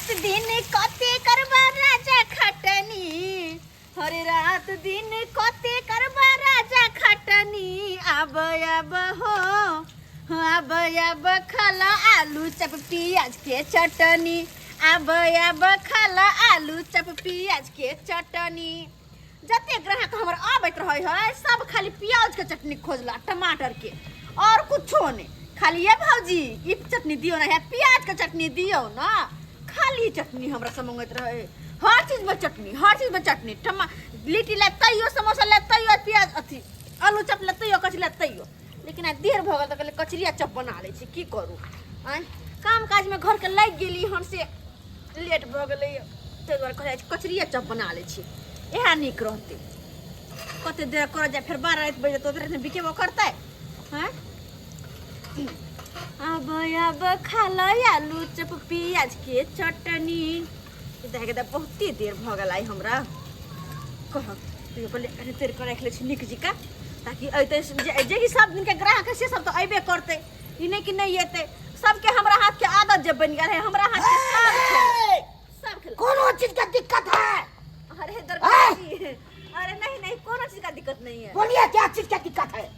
रात दिन कते करबा राजा खटनी, हरे रात दिन कते करबा राजा खटनी। आब आब हो, आब आब खाला आलू चप प्याज के चटनी, आब आब खाला आलू चप प्याज के चटनी। जते ग्राहक हमर आबैत रहै है सब खाली प्याज के चटनी खोजला, टमाटर के, और कुछो नहीं। खाली ये भौजी ई चटनी दियो ना, है प्याज के चटनी दियो ना, खाली चटनी हमरा से मंगैत रहे। हर चीज में चटनी, हर चीज में चटनी। टमा लिट्टी ले तैयो, समोसा ले तैयो, प्याज अथी आलू चप ले तैयो, कचरी ले तैयो। लेकिन आइ देर भऽ गेल तऽ कहलियै कचरिया चप बना लै छी। की करू, आँय काम काजमे घरके लागि गेली हम, से लेट भऽ गेलै, ताहि दुआरे कहलियै कचरिया चप बना लै छी, इएह नीक रहतै। कते देर करऽ जाय, फेर 12 राति बजि जेतै, ओते रातिमे बिकेबो करतै? आँय आब आब खा लै आलू चप प्याज के चटनी। देख तऽ बहुते देर भऽ गेल आइ हमरा। कह तैयो कहलियै कनि तोड़ि कऽ राखि लै छी नीक जकाँ, ताकि अयतै जे जे कि सब दिनके ग्राहक है से सब तऽ अयबे करतै, ई नहि कि नहि अयतै। सबके हमरा हाथके आदत जे बनि गेल है, हमरा हाथके सब खेलक, सब खेलक। कोनो चीज का दिक्कत है? अरे दरबार जी, अरे नहीं नहीं, कोनो चीज का दिक्कत नहीं है। बोलिए क्या चीज का दिक्कत है?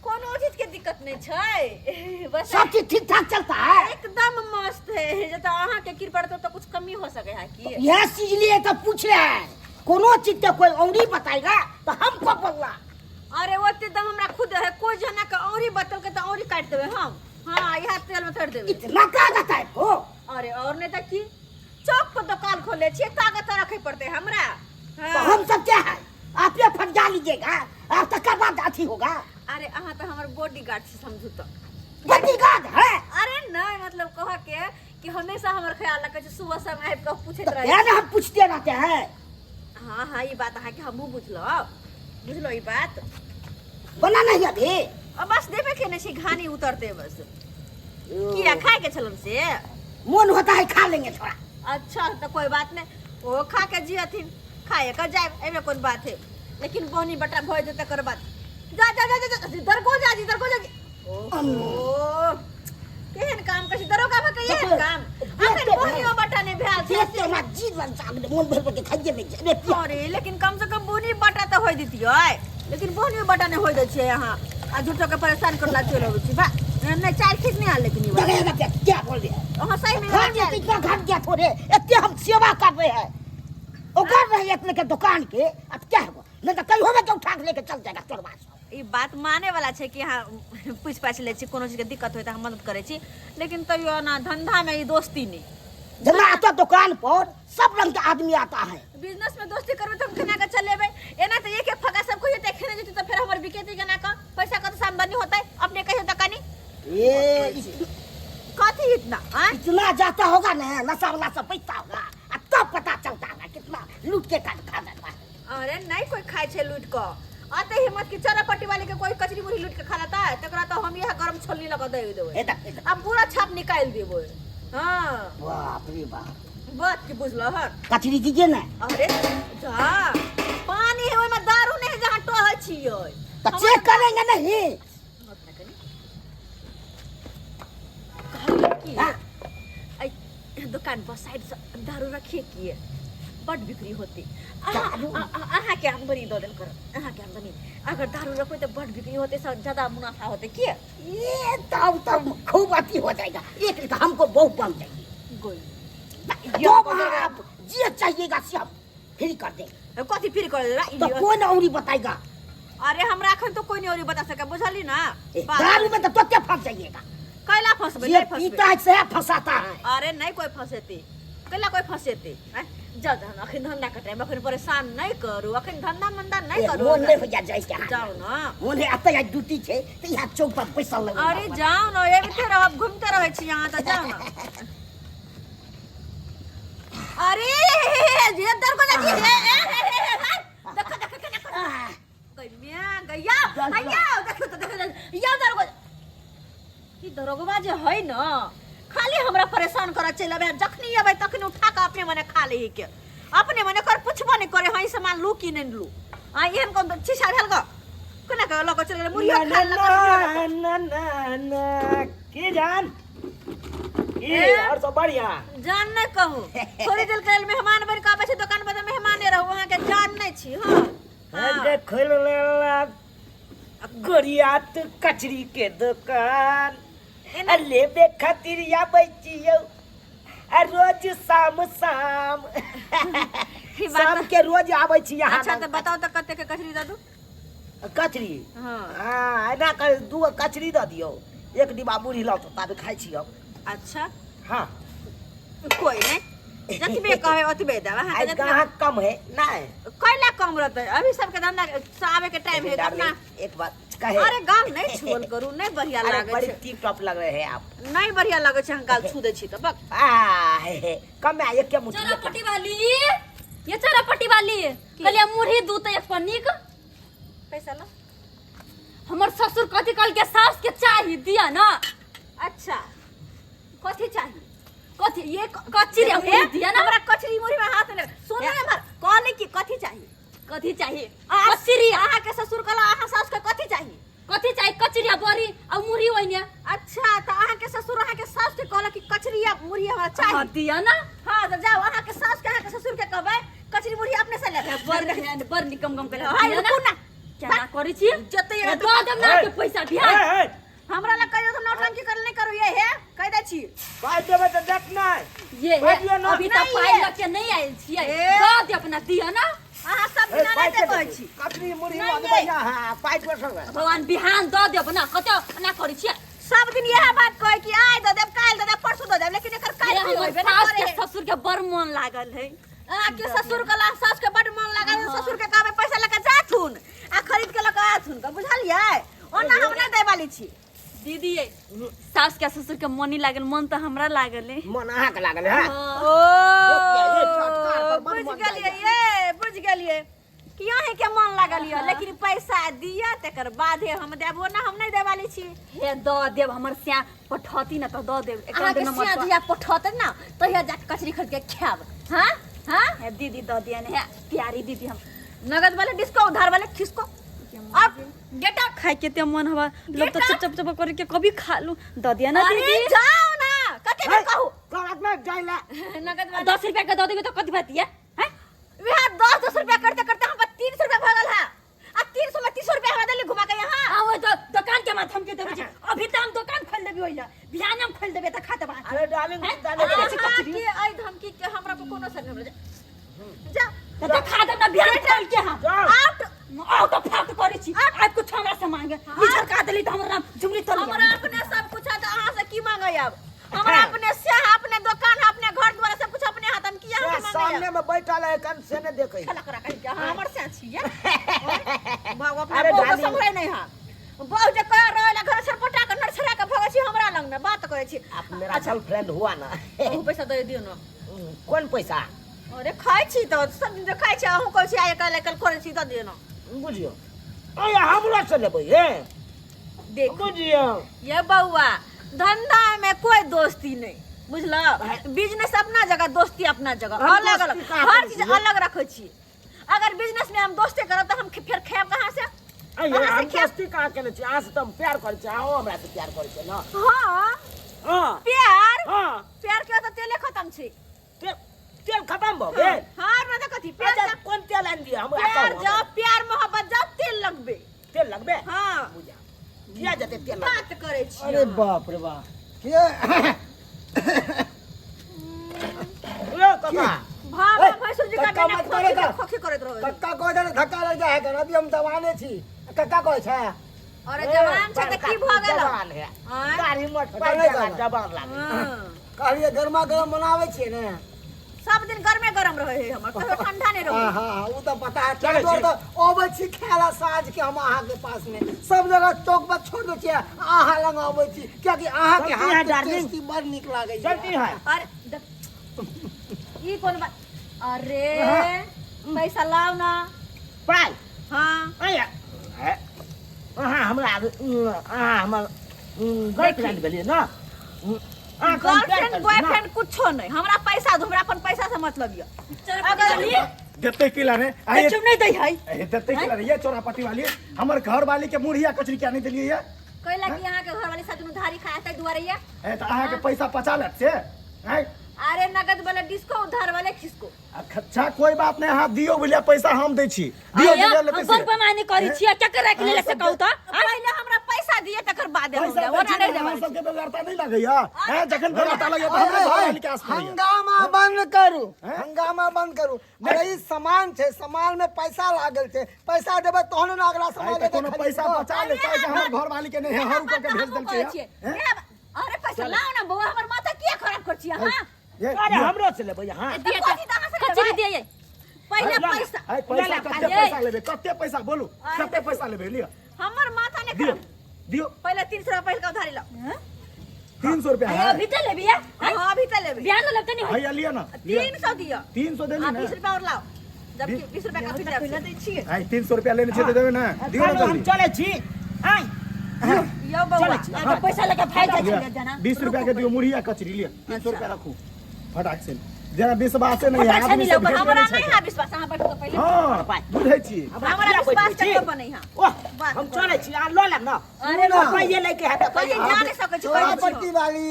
कोनो चीज के दिक्कत नहीं छै, बस सब चीज ठीक ठाक चलता है, एकदम मस्त है। जब अहाँ के कृपा तो कुछ कमी हो सके है की? यह चीज लिए तो पूछ रहे हैं, कोनो चीज के कोई औरी बताएगा तो हमको बोलना। अरे ओते दम हमरा खुद है, कोई जना के औरी बतल के तो औरी काट देबे हम। हाँ यह तेल में थोड़ देबे। इतना ताकत है को? अरे और नहीं तो की, चौक पर दुकान खोले छिए, ताकत रखे पड़ते हमरा। हाँ। तो हम सब क्या है, आप ये फटजा लीजिएगा, आप तक का बात अथी होगा। अरे अहाँ तो हमर बॉडी गार्ड छी समझू तो। बॉडी गार्ड है? अरे नहीं, मतलब कह के कि हमेशा हमर ख्याल रखे छी, सुबह शाम आबि के पूछैत तो रहे। क्या ना हम पूछते रहते हैं। हाँ हाँ ये बात अहाँ के हमहूँ बुझलो, बुझलो ई बात। बना नहीं अभी? अब बस देबे के नहीं छी, घानी उतरते बस। किया खाए के छलन से? मन होता है खा लेंगे थोड़ा। अच्छा तो कोई बात नहीं, ओ खा के जियथिन, खाए के जाए, एमे कोन बात है। लेकिन बोनी बटा भोज दे तकर बाद जा जा जा जा, जा दरगो जा जी, दरगो जा जी। ओहो केहन काम करै छी दरोगा भऽ के, एहन काम अखन बोनियो बटा नहि भेल छै। देखते हमरा जीवन जागले मन भर के खाइए नहीं छै। रे अरे लेकिन कम से कम बोनी बटा तऽ होय दितियै, लेकिन बोनियो बटा नहि होय दै छियै अहाँ, आ झूठो के परेशान करला चलि अबै छी। बा नहि चाल ठीक नहि आयल, लेकिन ई बात। देखिए ना क्या क्या बोल रहे हैं अहाँ सही में घर में इतना घट गया थोड़े, इतने हम सेवा कर रहे हैं, वो कर रहे हैं अपने के दुकान के, अब क्या होगा? नहीं तो कहीं होगा तो उठा के लेके चल जाएगा तोर बात। ई बात माने वाला छै कि अहाँ पूछि पाछि लै छी, कोनो चीजके दिक्कत होय तऽ हम मदद करै छी, लेकिन तैयो ना धंधामे ई दोस्ती नहि। जब आता दुकान पर सब रंग के आदमी आता है। बिजनेस में दोस्ती करबै तऽ हम केना के चलेबै? एना तऽ एक एक फका सब कोई हेतै, खेने जेतै तऽ फेर हमर बिकेतै केना कऽ, पैसा कतऽ आमदनी होतै? अपने कहियो तऽ कनी। ए कथी इतना? आँय? इतना जाता होगा ना, नशा वाला सब पैसा होगा, आ तब पता चलता होगा कितना लूट के खा खा जाता है। अरे नहीं कोई खाए छे लूट क, अते हिम्मत की चरा पट्टी वाले के कोई कचरी मुरही लूट के खा लेता है, तकरा तो हम यह गरम छोलनी लगा दे देबै, ए देख, ए देख। अब पूरा छाप निकाल देबै। हाँ बाप रे बाप, बात की बुझलो हन? कचरी दीजिए ना। अरे जा, पानी है ओइमे, दारू नहीं जहाँ टहै छियै। तो चेक करेंगे नहीं? की हाँ। ऐ दुकान पर साइड से दारू रखिए किए बड बिक्री होती। दारू? अहाँ के आमदनी दऽ देल करब, अहाँ के आमदनी अगर दारू रखबै तऽ बड बिक्री होते, सब ज्यादा मुनाफा होते किए। ये तब तब खूब अथी हो जाएगा, एक एक हमको बहुत बन जाएगी। गोई दो आप जे चाहिएगा से हम फ्री कर देंगे। कथी फ्री कर देबै? तो कोई ना औरी बताएगा। अरे हमरा अखन तो कोई नहीं औरी बता सके, बुझली ना? ए, दारू में तो तोते फंस जाइएगा। कैला फंसबै? जे नहीं फंसबै। पीता है से फंसाता है। अरे नहीं कोई फंसेती, कैला कोई फंसेती? आँय, जाओ तहन, अखन धंधा के टाइम, अखन परेशान नहीं करू, अखन धंधा मंदा नहीं ए, करू। मोन नहीं हो जा जाए के हाथ। जाओ ना। मोन है अतः यहाँ ड्यूटी छे, तो यहाँ चौक पर पैसा लगे। अरे जाओ ना, एबते रहब, घूमते रहे छी यहाँ तो, जाओ ना। अरे जे दर को जाती है, ए, ए, ए, ए, ए, ए, देखो, देखो, देखो, देखो। गैया, गैया, गैया, देखो तो, देखो, देखो, या दर को। ई दरोगवा जे है न, खाली हमरा परेशान करऽ चलि अबै, जखनी अबै तखनी उठा कऽ अपने मने खा लही के, अपने मने कर पुछबो नहि करे, हँ ई सामान लू कि नहि लू। आ एहन कोन शीशा भेल गऽ, केना कऽ लऽ कऽ चलि गेलै, मुरहियो खा लेलक, ना, ना, ना, ना, के जान? की और सब बढ़िया जान नहीं कहू थोड़ी देर के लेल मेहमान बन के आबै छै दुकान पर तऽ मेहमाने रहू अहाँके जान नहीं छी हाँ हाँ। अरे खोल लेला गोरिया तू कचरी के दुकान आ लेबे खातिर आबै छियौ आ रोज शाम शाम ई बात शाम के रोज आबै छी यहाँ अच्छा तऽ बताउ तऽ कते के कचरी दऽ दू कचरी हाँ हाँ एना कर दू गो कचरी दऽ दियौ एक डिब्बा मुरही लाउ तऽ ताबे खाइ छी हम अच्छा हाँ कोई नहीं जतबे कहबै ओतबे देब अहाँके आइ जतना ग्राहक कम है नहीं कैला कम रहतै अभी सबके धंधा से आबे के टाइम है अपना डार्लिंग एक बात कहे अरे गाल नहीं छुअल करू नहीं बढ़िया अरे लागै बड़ी छै टिप टॉप लग रहे हैं आप नहीं बढ़िया लागै छै हम गाल छू दै छी तऽ बक आ हे हे कम है एक के मुट्ठी चोरापट्टी वाली ये चोरापट्टी वाली कहलिए मुरही दू तऽ एक पर नीक पैसा लो हमर ससुर कथी कहल के सास के चाही दिया ना अच्छा कथी चाही कथी ये कच्ची रे मुरही दिया ना हमरा कचरी मुरही में हाथ नहीं सुन ने हमर कहली कि कथी चाही कथी चाही कचरी अहाँ के ससुर कहला अहाँ सास के कथी चाही कथी चाही कचरी आ बड़ी आ मुरही ओइने अच्छा तऽ अहाँ के ससुर अहाँ के सास के कहला कि कचरी आ मुरही हमरा चाही हाँ दिया ना हाँ तऽ जाओ अहाँ के सास के अहाँ के ससुर के कहबै कचरी मुरही अपने से ले बड़ ध्यान बड़ निकम गम करे हाय दिया रुकू ना केना करै छी जते दऽ देब ना के पैसा बिहान हे, हे, हमरा लग कहियो तऽ नौटंकी कर नहीं करू ये हे कह दै छी पाइ देबै तऽ देख नहि ये पाइ दियौ ना। अभी तऽ नहीं पाइ ये। लऽ के नहीं आयल छियै ए। दऽ दे अपना दिया ना अहाँ सब ए, बिना पाइ नहीं के कहै देबै। छी कचरी मुरही नहीं, लऽ देबै ना हाँ पाइ दोसर है। भगवान बिहान दऽ देब ना कते ना करै छियै सब दिन यह बात कहै कि आइ दऽ देब काल्हि दऽ देब परसू दऽ देब लेकिन एकर ये काल्हि हमर होबे ना सास करे के है। ससुर के बड़ मन लागल है अहाँ के ससुर के सास के बड मन लागल ससुर के कहबै पैसा लऽ के जाथुन आ खरीद के लऽ के आथुन के बुझलियै ओना हम नहि दै वाली छी दीदी ये सास के ससुर के मन नहीं लागल मन तऽ हमरा लागल है मन अहाँके लागल है हाँ। ओ देखिए, ये चटकार पर बड़ बुझ मन गेलियै जाइए। ये बुझ गेलियै कि अहीं के मन लागल यऽ लेकिन पैसा दिअ तकर बादे हम देब ओना हम नहि दै वाली छी हे दऽ देब हमर स्या पठौती ना तऽ दऽ देब एकर अहाँके नंबर सिया पर। दिया पठौत ना तहिया जाके कचरी खरीद के खायब हाँ हाँ हे दीदी दऽ दिया ने हे प्यारी दीदी हम नगद वाले डिस्को उधार वाले खिसको अब गेट आउट खाए के ते मन हवा लोग तो चुप चुप चुप करके कभी खा लूं दऽ दिया ना अरे दीदी जाओ ना कते बेर कहू तोरा में जाय ला नगद वाले 10 रुपया के दऽ देबै तऽ कथी बात ये हैं वह 10 10 रुपया करते करते हम पर 300 रुपया भगल है आ 300 में 300 रुपया हमरा देली घुमा के यहाँ आ वो तो दुकान के माध्यम के देबै छी अभी तऽ हम दुकान खोल देबै ओइला बिहान हम खोल देबै तऽ खाता बा अरे डार्लिंग हैं? डाले अरे दे। कचरी। के आई धमकी के हमरा पर कोनो असर नहीं हमरा जा तऽ देखा देब ना बिहान खोल के हम जाओ। आउट आओ तऽ फाट करै छी आब कुछ हमरा से मांगे निझरका देली तऽ हमरा नाम झुमरी तोड़ हमरा अपने सब कुछ है तऽ अहाँ से की मांगे अब हमरा अपने से अपने दुकान अपने घर द्वार सब कुछ अपने हाथ हम की अहाँ से मांगे सामने में बैठल है कन से ने देखै खेला करा कहीं के अहाँ हमर से छियै बाबू अपना अरे बहू के डार्लिंग। संभरै नहीं है बहू जे कह रहल घर छरपटा के नरछरा के भगै छी हमरा लग में बात करै छी आप मेरा गर्लफ्रेंड हुआ ना अहूँ पैसा दे दियौ ना कौन पैसा अरे खाइ छी तऽ सब दिन तऽ खाइ छी अहूँ कहै छी आइ काल्हि काल्हि करै छी दऽ दियौ ना बुझियो अरे हमरो से लेबै हे देख बुझियो ये बउआ धंधा में कोई दोस्ती नहीं बुझल बिजनेस अपना जगह दोस्ती अपना जगह हम अलग अलग दोस्ती कहाँ हर करै चीज छियै? अलग रखै छी अगर बिजनेस में हम दोस्ती करब तऽ हम फेर खायब कहाँ से अरे अहाँ से हम खायब? दोस्ती कहाँ केने छी अहाँ से तऽ हम प्यार करै छी अहाँ हमरा से प्यार करै छी ना हाँ हाँ प्यार हाँ प्यार के तऽ तेले खत्म छै तेल तेल खत्म भऽ गेल हाँ ना तऽ कथी प्यार अच्छा जब कोन तेल आनि दिअ हमरा प्यार कहू जाओ हमरा। प्यार मोहब्बत जाओ तेल लगबे तेल लगबे हाँ बुझा किया जेतै तेल लगबे बात करै छी अरे बाप रे बाप के यो काका भाव ए, भैंसुर जी का कक्का बिना मत करे खोखी का। खोखी करैत रहै कक्का कहै छै ने धक्का लागि जाइ है अभी हम जवाने छी कक्का कहै छै अरे जवान छै तऽ की भऽ गेल जवान है आँय? गाड़ी मोटर पता नहि चलल। जवान लागे हाँ। कहलियै गरमा गरम बनाबै छियै ने सब दिन गरमे गरम रहे है हमर कहियो ठंडा नहीं रहे हाँ हाँ ओ तऽ पता है चलै ताहि दुआरे छी। तऽ अबै छी खाय ला साँझ के हम अहाँके पास में सब जगह चौक पर छोड़ दै छियै अहाँ लग अबै छी कियाकि अहाँके चलती है, हाथ के डार्लिंग। टेस्टी बड़ नीक लागैया चलती है अरे ई कोन बात अरे पैसा लाओ ना पाइ हाँ अरे अहाँ हमरा अहाँ हमर गर्लफ्रेंड भेलियै ने अहाँ गर्लफ्रेंड बॉयफ्रेंड कुछो नहीं हमरा पैसा दो हमरा अपन पैसा से मतलब ये अगर देते की ला रे आये चुप नहीं दै है ए, देते की ला रे ये चोरापट्टी वाली हमर घर वाली के मुढ़िया कचरी क्या नहीं देलिए ये कैला कि अहाँ के घर वाली तनी सा दुनू धारी खाया तै दुआरे ये। ए त अहाँ के पैसा पचा लेत से हैं? अरे नगद वाला डिस्को उधार वाले खिसको। अच्छा कोई बात नहीं, अहाँ दियो बुझलियै, पैसा हम दै छी, दियो आया, दियो लेतै हम से। बड़ बेमानी करै छियै, केकर राखि लेले से कहू तऽ? आँय? पहिले हमरा पैसा दिए तकर बाद हम पैसा देब, दै ओना छी नहि ने, अहाँ देबै। सबके बेगरता नहि लगैया हैं? जखन बेगरता लगैया तऽ हमरे घर वाली के आस पड़ैया। हंगामा बंद करू, हंगामा बंद करू। अरे ई सामान छै, सामान में पैसा लागल छै, पैसा देबै तहन ने अगला सामान आइ तऽ लेतै, कोनो खरीद पैसा कऽ। बचा लेतै जे हमर घर वाली के नहि है, हरू कऽ के भेज हमहूँ देलकै कहै छियै। हैं? अरे पैसा लाओ ना बौआ, हमर माथा किया खराब कर छियै अहाँ? ये, अरे ये। हमरो से लेबै अहाँ। दिए कथी तऽ अहाँ से कचरी लेबै? दिए ये। पहिले ला, ला। पैसा। आइ पैसा ला, ला, कते ये। पैसा लेबै, कते पैसा बोलू, कते पैसा लेबै? लिअ हमर माथा नहि दियौ खराब। दियौ। पहिले 300 रुपया पहिलका उधारी लाओ। 300 रुपया अरे है। अभी तऽ लेबी ये। आँय? हाँ अभी तऽ लेबै। बिहान लग तऽ नहि होई। हैया लिअ ना, लिअ। 300 दिअ। 300 देली आ ने। 20 रुपया और लाओ, जबकि 20 रुपया काफी पहिले देब। दै छियै। आइ 300 रुपया लेने छै तऽ देबै ने, दियौ ने चलू हम जल्दी। चलै छी। आँय यौ बौआ, चलै छी। अगर पैसा लके भागि जाइ लिअ, छै जना। 20 रुपया के दियौ मुरही आ कचरी, लिअ 300 रुपया रखू फटाक से, जेना विश्वासे नहि है फटाक से आदमी नहीं से लौकत, भेंट हमरा नहि नहीं छै। है विश्वास, अहाँ बैठू तऽ पहिले। हाँ बुझै छी। हमरा विश्वास करियौ पर नहीं है। ओह बात हम करू। चलै छी, अहाँ लऽ लेब ने। अरे ना। पाइए लैके हैत तऽ कोई जा नहीं सकै छी, चोरा कहै पट्टी छियौ। वाली,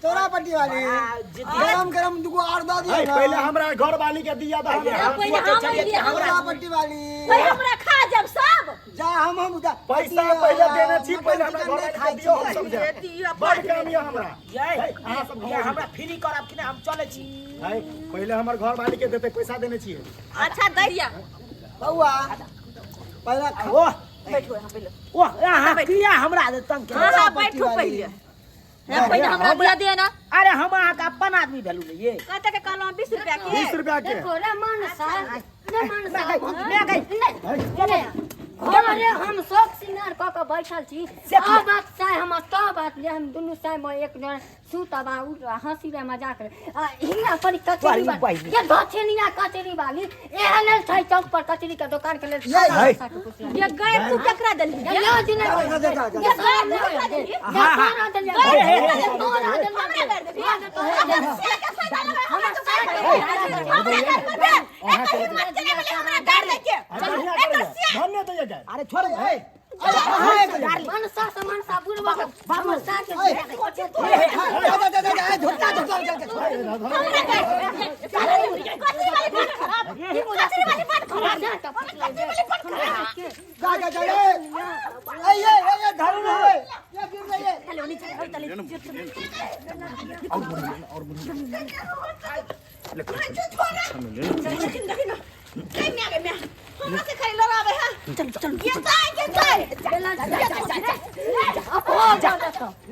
चोरा पट्टी वाली, आ, जे गरम गरम दुगो आर दऽ दियौ ऐ, ना। पहिले हमरा घर वाली के दिया दऽ हमरा। पहिले हम अइलियै, हमरा चोरा पट्टी वाली। भाई हमरा खा जब सब। जा हम जा। पैसा पहिले देने छी, मटन पहिले हमरा चिकन घर नहि वाली खाइ के दियौ, हम छी। सब जायब। दियौ, बड़ काम यऽ हमरा। ये, ऐ, अहाँ सब ये घर हमरा फ्री करब कि नहि? हम चलै छी। ऐ, पहिले हमर घर वाली के देते, पैसा देने छियै। अच्छा दै दिया। बौआ पहिले खा। ओह बैठू यहाँ पहिले। ओह अहाँ किया हमरा दे तंग केलहुँ? हाँ बैठू पहिले। हे, पहिले हमरा दिया दिए ना। अरे हम अहाँके अपन आदमी भेलहुँ ने ये। कते के कहलहुँ 20 रुपया के? 20 रुपया के। देखो रे मनसा, रे मनसा, मैं गई। नहीं, अरे हम शौक सिंगार कऽ के बैठल छी, आ बात चाहे हम तो बात ले, हम दुनू साय में एक जन सुतब आ उठ हंसी रे मजाक रे, आ हिया पर कचरी बहिनी, वाली बहिनी। ये दक्षिणिया कचरी वाली एहन छै चौक पर कचरी के दुकान के लेल। ये, है। ये गैर तू केकरा देलही? ये लो जी नहीं, जा, जा, जा, जा। ये तोरा देलियै, ये तोरा देलियै, ये तोरा देलियै, हमरा गारि देबही? तोरा देलियै। से के फायदा लेबै? हमरा तू गारि देबही? हमरा गारि देबही? एकर हिम्मत चले गेलै हमरा गारि दैके। बढ़िया एकर करैया। से धन्य दैया गारि। अरे छोड़ू। ए, अहाँ एक मनसा से मनसा बुढ़वा मनसा के जा जा जा जा, झोटा झोटा जा जा। हमरा गारि देबही? कचरी वाली बात खराब, कचरी वाली बात खराब, कचरी वाली बात खराब। जा जा जा, ए ए ए ए धरू ना, ए ये गिर गई है। हमरा से खाली लड़ावे है। चल चल ये जाए ये जाए।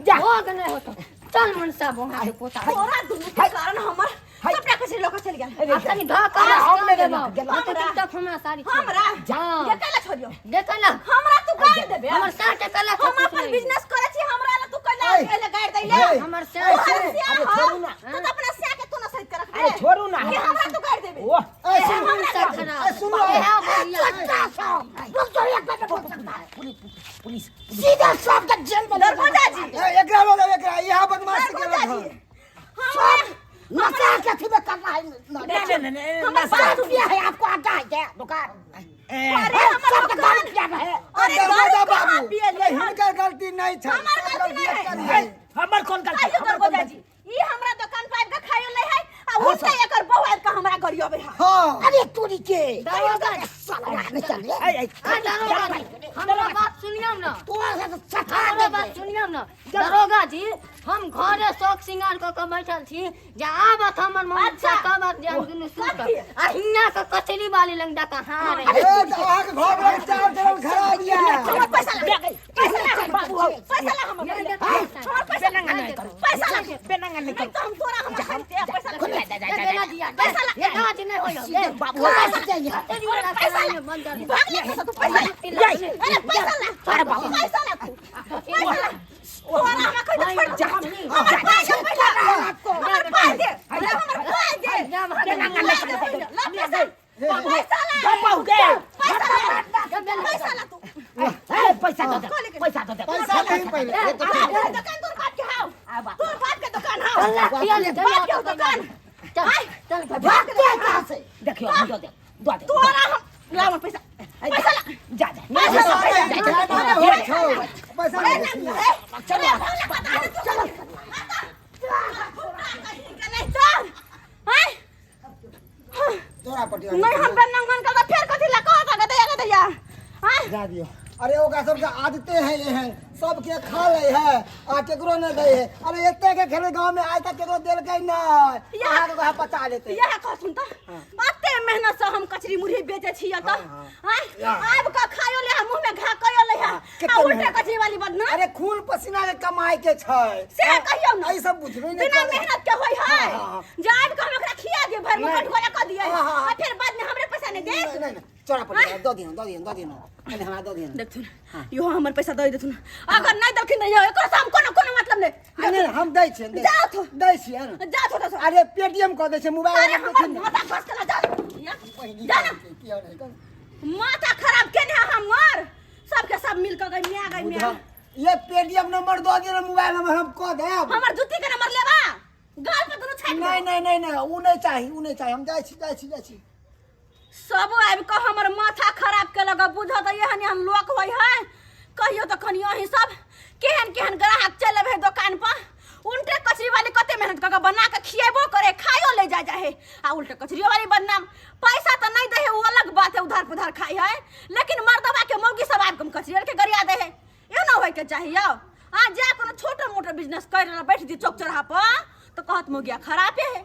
जा हो गने होतो, चल मनसा बोहा के पोता। तोरा दुनू के कारण हमर सबटा कचरी लऽ कऽ चलि गेल। आ तनी धक्का हम नहि देबो देबो। तो चुपचाप हमरा साड़ी छोड़। हमरा हाँ। ये कैला छोड़ियो? देखो ना हमरा तू गारि देबे? हमर साथ के कला हम अपन बिजनेस करै छी, हमरा ला तू कैला ऐ। कैला गारि दैले? हमर ऐ, साथ तोहर सुन, सिया अरे हौ, छोड़ू ना। तू तऽ अपना सिया के तू ना सहित के रखबे। अरे छोड़ू ना। कि हमरा तू गारि देबे? ओह ए सुन, मनसा खराब ए सुनो। ए हाँ भैया। रुक जाओ, एक मिनट बोल सकता है। पुलिस सीधा सब के जेल में दरभंगा जी। ए, एकरा लो एकरा, यहाँ बदमाशी के दरभंगा घर। जी, हमरा नशा के अथी में कर रहा है। नहीं नहीं नहीं हमर बात रुपया है आपको आता है क्या दुकान? ए, अरे हमर सब के दुकान दारू पिया है। अरे दरवाजा दारू बाबू, कहाँ पियलियै ये हन? हिनकर गलती नहीं छै, हमर सब गलती नहीं एकर है। है। हमर कोन गलती? खाइयो हमर कोन दरभंगा गलती? जी, ई हमरा दुकान पर आबि कऽ खाइयो लै है आ उल्टा एकर बहू आबि कऽ हमरा गरियबै है। हाँ अरे तोरी के दरोगा साला नहीं चल रे। ऐ, ऐ, आ दरोगा जी, हमरा बात सुनियौ ना, तोरा से तो सखा हमरो बात सुनियौ ना दरोगा जी, हम घरे शौक सिंगार कऽ के बैठल छी जे आबत हमर मम्मी अच्छा। कहबत जे हम दुनू सुतब आ हियाँ के कचरी वाली लग जा कऽ हाँ रे। ए, तऽ अहाँके घर वाला चार चरण खराब यऽ। हमर पैसा ला, पैसा ला बाबू, पैसा ला हमर, हमर पैसा ला, पैसा ला। बेनंगा नहीं नहीं करू। तो हम तोरा हमरा खरीदते पैसा ला। ए बेला दिया, पैसा ला। ये दाज नहीं होयो, ए बाबू पैसा चाहिए। कचरी वाला पैसा ला। कराई में बंद कर। भाग ले पैसा तू, पैसा ला। अरे पैसा ला, अरे बाबू पैसा ला तू, पैसा ला। तोरा हमरा कहि दे छोड़ जा। हमर पाइ दे पहिला, हमर पाइ दे, अरे हमर पाइ दे। जा भाग। पाइ दे पहिला, ला पैसा, पैसा ला, बाबू के पैसा ला, पैसा ला तू। ए, पैसा दऽ दे, पैसा दऽ दे। पैसा नहीं पहिले। बाप के दुकान तोर बाप के हाउ, तोर बाप के दुकान हाउ, अल्लाह किया ले बाप के दुकान। चल चल। भाग के कहाँ से? देखियौ हम दऽ देब, दऽ देब। तोरा हम ला हमर पैसा, पैसा ला, जा जा। पैसा ला, पैसा पैसा नहीं, ला। नहि होइ छौ। पैसा ए, नहीं। ना, ए, चलो चलो। नहीं चल हैं। तोरा पटिया नहीं, हम बेनंगन कर फेर कथी ला कहत गदैया गदैया हैं? जा दियो। अरे ओकरा सबके आदते है ये है, सबके खा ले है आ केकरो नहीं दे है। अरे एते के खेले गांव में आय तक केकरो देलकै नहीं, अहाँ के वएह पचा लेते। इएह कहथुन तऽ एते मेहनत से हम कचरी मुरही बेचै छियै तऽ आँय, आबि कऽ खायो ले, मुँह में घा कयो ले आ कते उल्टे मेहनत। कचरी वाली बदनाम। अरे खून पसीना के कमाई के छै से कहियौ ने। ई सब बुझबे नहीं बिना करै। मेहनत के होय है। हाँ, हाँ, हाँ। जे आबि कऽ हम ओकरा खिया दियै, भरि मुँह नहीं। कटघोरा कऽ दियै हाँ, हाँ, हाँ। आ फेर बाद में हमरे पैसा नहि देत। नहीं, नहीं, नहीं, चोरा पड़ दो दियो, दो दियो, दो दियो, कनी हमरा दो दियो। देखथुन, इहो हमर पैसा दऽ देथुन। अगर नहि देलखिन तऽ एकर से हम कोनो कोनो मतलब नहि। आ नहीं, हम दै छियै, दै जाउ थो। दै छियै ने। जाउ थो तो। अरे पेटीएम कऽ दै छियै मोबाइल। अरे हमर माथा घस के जा जा ना। माथा खराब केने है हमर, सबके सब मिल कऽ गई मिया गई मिया। ये पेटीएम नंबर दऽ दियो ने, मोबाइल नंबर हम कऽ देब। हमर जुत्ती के नंबर लेबा, गाल पर दुनू छापि नहीं देबो। नहीं नहीं नहीं, उ नहीं चाही, उ नहीं चाही। हम जाइ छी, जाइ छी, जाइ छी। सब आबि कऽ हमर माथा खराब केलक। बुझऽ तऽ एहन एहन लोक होइ है। कहियो तऽ कनि अहीं सब केहन केहन ग्राहक चलि अबै है दोकान पर। उल्टे कचरी वाली कते मेहनत कऽ कऽ बना कऽ खिएबो करे, खाइयो ले जा जाए है आ उल्टे कचरियो वाली बदनाम। पैसा तऽ नहीं दे है, वो अलग बात है, उधार पुधार खाई है, लेकिन मर्दबा के मौगी सब आबि कऽ कचरी के गरिया दे है। एना होय के चाही यौ। आ जा कोनो छोटो मोटो बिजनेस कर रहल बैठ दी चौक चौराहा पर तऽ कहत मौगिया खराबे है,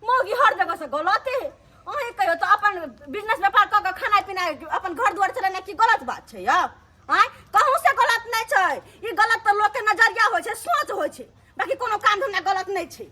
मौगी हर जगह से गलते है। अहीं कहियो तऽ अपन बिजनेस व्यापार कऽ कऽ खाना पीना अपन घर दुआर चलेनाइ की गलत बात छै यौ? आँय, कहूँ से गलत नहि छै ई। गलत तऽ लोकके नजरिया होइ छै, सोच होइ छै, बाकी कोनो काम धंधा गलत नहि छै।